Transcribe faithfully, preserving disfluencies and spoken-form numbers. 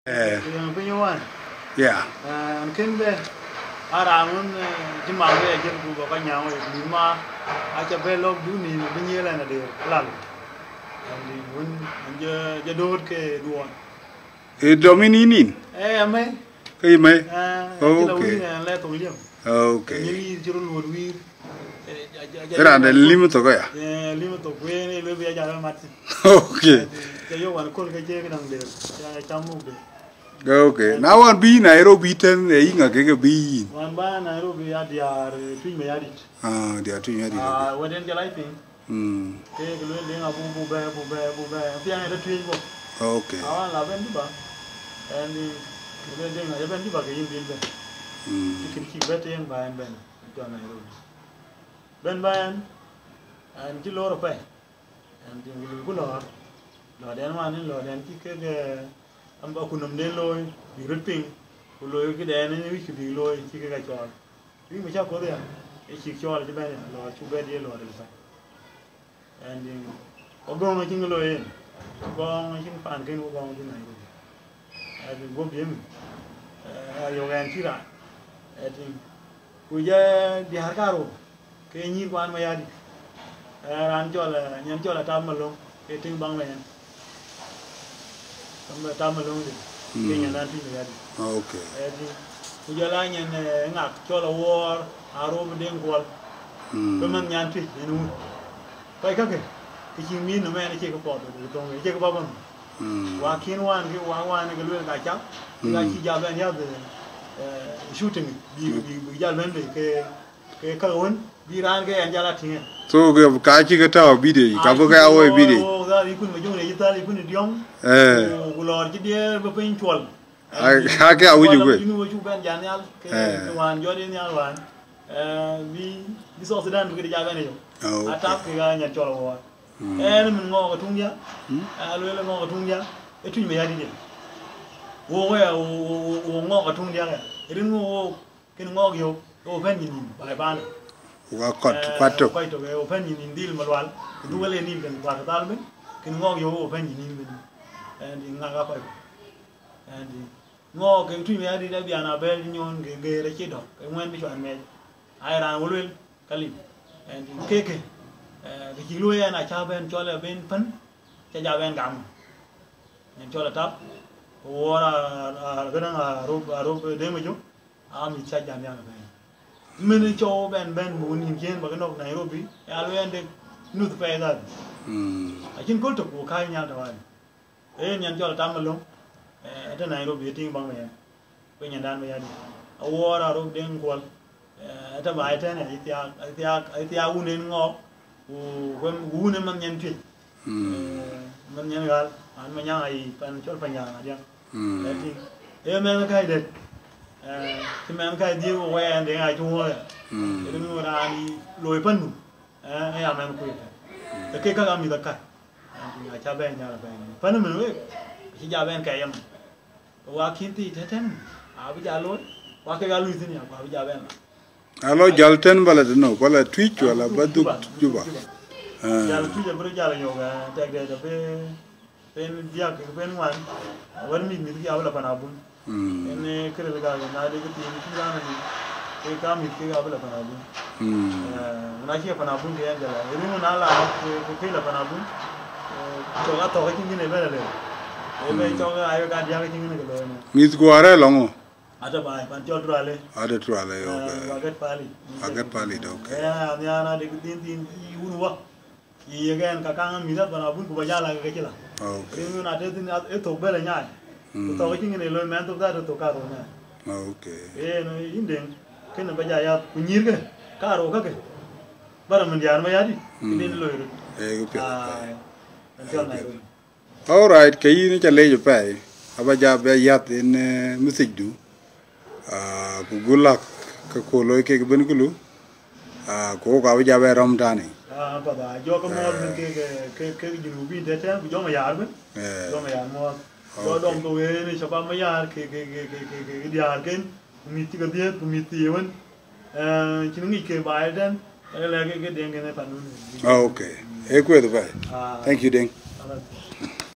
Eh, Riɛm piny wan. Yeah. An kën bɛ a raan wën cï maŋ wei ajël ku bɔ̈ ka nyaŋ wei mïth ma aca bɛ lɔ̈k dun nïn bï nyiël ɛn adeer lal. An dï wën an jɛ jɛ dööt ke duɔɔn. Ë dɔm yïn yïn yïn? Eh, amɛ̈i. Ke yï mɛ̈i? Eh, cï la wïn ɛn lɛ thok liëm. Okay. Nyï wïïr cï röt luöt wïïr. Ë raan de lim thok aya. Eh, lim thok ween ë luel bï ya jal mat thïn. Okay. Ca yök wan köl ke cie këdäŋ der. Ca ca muk de. Okay. Na wan bï Nairobi tën, ë yï ŋa keke bï yïn? Wan ba Nairobi ya diaar, eh, Tuic Mayardit. Ah, diaar Tuic Mayardit. Ah, okay. Weden jal ai piny. Mm. Ke ke luel deŋ abu bu bɛ bu bɛ bu bɛ. Piɛŋ ë tatuëc bɔ̈. Okay. Awan la ben Juba. Ɛn dï ke luel deŋ aye ben Juba ke yïn dhil ben. Mm. Cï kën cï bɛ teŋ ba ɛn ben. Jɔ Nairobi. Ben ba ɛn. Ɛn cï lor apɛi. Ɛn dï ku lor ku lor. Lor dɛn wan in lor dɛn cï kek, eh, am ba kunöm den looi. Bï röt piŋ. Ku looi këdɛn in wïc kë bï looi cï kek a cɔɔl. Wïc mi cä koth ya, ë cïk cɔɔl acï bɛ̈n ya, lɔɔr cuk bɛ diëër lɔɔr ëlë päc. Ɛn dï, wä gɔ̈ɔ̈ŋ acïn kë looi yen, wä gɔ̈ɔ̈ŋ acïn paan kën wä gɔ̈ɔ̈ŋ acïn Nairobi. Ɛn dï, guöp diëëm, eh, ayök ɛn cï raan. Ɛn dï, ku jɛ diäär karou, ke nyïïr kuan Mayardit. Eh, raan cɔl, eh, nyan cɔl Atam Malöŋ, ke tïŋ baŋ Mayardit. Tam, Tam Malöŋ dï, mm, ke nyan raan Tuic Mayardit. Ah, okay. Eh, dï, ku jɔl a nyan, eh, ŋak cɔl Awuɔɔr, Arop Deŋ Kuɔl. Mm. Bï man nyan Tuic, yen wun. Kɔc kakë, ke cï miin nɔm ɛn acie ke puɔth, ke thoŋ, acie ke bä bä nɔm. Mm. Wa kïn wan, ke wa wan, ke luel ka cak, ke ka, mm, cï jal bɛn yath, eh, shooting, bï, mm, bï, bï jal bɛn bei, ke Ke ka wën bï raan ke ɛn jal a tïŋ. So ke ka cï ke tääu bïdë, ka bï ke a woi bïdë. Wo, wo, dhal ikun me jöŋ de cï thal ikun diɔŋ. Eh. Ku, ku lɔɔr cï diɛɛr bï piny cuɔl. A, a ke a wïc kuël. Yïn wo cuk bɛn jal nhial, ke, eh, ke wään jɔt yen nhial wään. Eh, bï, bï South Sudan bï këde jal bɛn yök. Ah, okay. Atap ke ka nyan cɔl Awuɔɔr. Mm. Ɛn min ŋɔɔk atuŋ dia. Mm. A lueel ŋɔɔk atuŋ dia. E Tuic Mayardit dia. Wo, wo, wo, wo, wo ŋɔɔk atuŋ dia. Rin wo, wo, Kën ŋɔɔk yök, ke wo pɛ̈n nyin nïm, baai paanë. Wa kɔt, eh, kuat tök. Kɔc tök, eh, wo pɛ̈n nyin nïm dhil malual, ku du wël en nïm kën kuat thal bën, kën ŋɔɔk yök, wo pɛ̈n nyin nïm bën. Ɛn dï ŋak a kɔc. Ɛn dï ŋɔɔk ke Tuic Mayardit abian abɛ̈ɛ̈r nyoon ke geer acï dɔ̈k, ke ŋuɛ̈n bï cuan mɛɛc. Ai raan wël wël, ka lim. Ɛn dï keke, eh, ke cïk luöi ɛn acä bɛ̈n cɔl ë ben pën, cä ja bɛ̈n gam. Nyin cɔl Atap, ku wuɔɔr a, a, a, këdäŋ Arop, Arop Deŋ Majuk, a mïth cä jam ya bɛ̈ɛ̈i. Mën cɔu bɛn bɛn buk nïm ciëën bä ke nɔ̈k Nairobi, ya lueel ɛn dek nuth pɛɛi dhal. Mm. Acïn köl tök ku kääc nhial tawali. Ee nyan cɔl Atam Malöŋ, eh, ëtë Nairobi ë tïŋ baŋ Mayardit. Ku nyandan Mayardit. Awuɔɔr Arop Deŋ Kuɔl, eh, ëtë baai tënë, aye thiaak, aye thiaak, aye thiaak wun en ŋɔɔk, ku, ku wun en man nyan Tuic. Mm. Eh, man nyan ɣal, an Manyaŋ ayi, pan cɔl Panyaŋ adiɛŋ. Mm. Ëtïŋ. Ee mɛnh käi dɛ̈t. Eh, cï mɛnh käi dhiëëu wɛɛn de ŋa cï wuɔɔr ya. Mm. Ëtïŋ raan looi pändu. Eh, ë ya mɛnh kuc ëtɛ̈n. Mm. Ke kek käk a mïth akäi. Ëtïŋ acä bɛ̈n nyal bɛ̈n. Pän mën wek, acï ja bɛ̈n kɛɛc ëmën. Wa kïn thii tëtën, abï ja looi, wa kek a luui thïn ya, ku abï ja bɛ̈n la. Alo jal tën bala tënou, bala Tuic wala ba dhuk Juba. Juba. Ah. Jal Tuic abï rɔt jal yök, eh, tɛkdɛ̈t abï pen diäk kek pen ŋuan, awär mïth mïth kï abï la pan abun. Mm. En, eh, këril ka na de kë thiin cï raan ni, ke ka mïth kek abï la pan abun. Mm. Eh, na cie pan abun ke ɛn jal a. Rin na la ke, ke, ke la pan abun. Eh, cɔk a thɔk cïn kën ë bɛ̈n alë. Ë bɛ cɔk ayo ka diäk cïn kën ke looi në. Mïth guɔ arɛ̈ɛ̈r lɔŋ ŋö? Ata baai, pan cɔl Turale. Ata Turale, okay. Waget Pali. Waget Pali, okay. Eh, an ya na de kë thiin thiin cï wun wä. Ye gɛn ka kaŋ mïth ath pan abun ku ba jal a ke cï la. Okay. Rin na te thin ath, e thok bɛ̈l ë nyaai. Ku thok cï ŋin ë looi mɛn thok dhat e thok karou nyaai. Okay. Ee, no, yïn deŋ, kënë ba ja yath, ku nyïïr ke, karou kakë. Bara min diaar ma yadï, këdïn loi röt. Ee, ku piɛth. Ai, ɛn cɔl Nairobi. All right, ke yïn ca leec apɛi, aba ja bɛ yath en, eh, message du. Ah, ku good luck, ke ku looi kek bën kulu. Ah, ku wok abï ja bɛ rɔm tani. Ah, papa, jɔ ke mɔɔth min ke, ke, ke, ke Junubin tëtɛ̈n, ku jɔ ma yar bën. Eh. Jɔ ma yar mɔɔth. Jɔ dɔm ke wen, shabab ma yar, ke, ke, ke diaar ken, ku mïth cï ke dhiëëth, ku mïth thii wen. Eh, cïn ŋic ke baai tën, eh, lɛ̈k ke, ke Deŋ kën ë panun. Ah, okay. E kueth apɛi. Ah. Thank you, Deŋ. All right.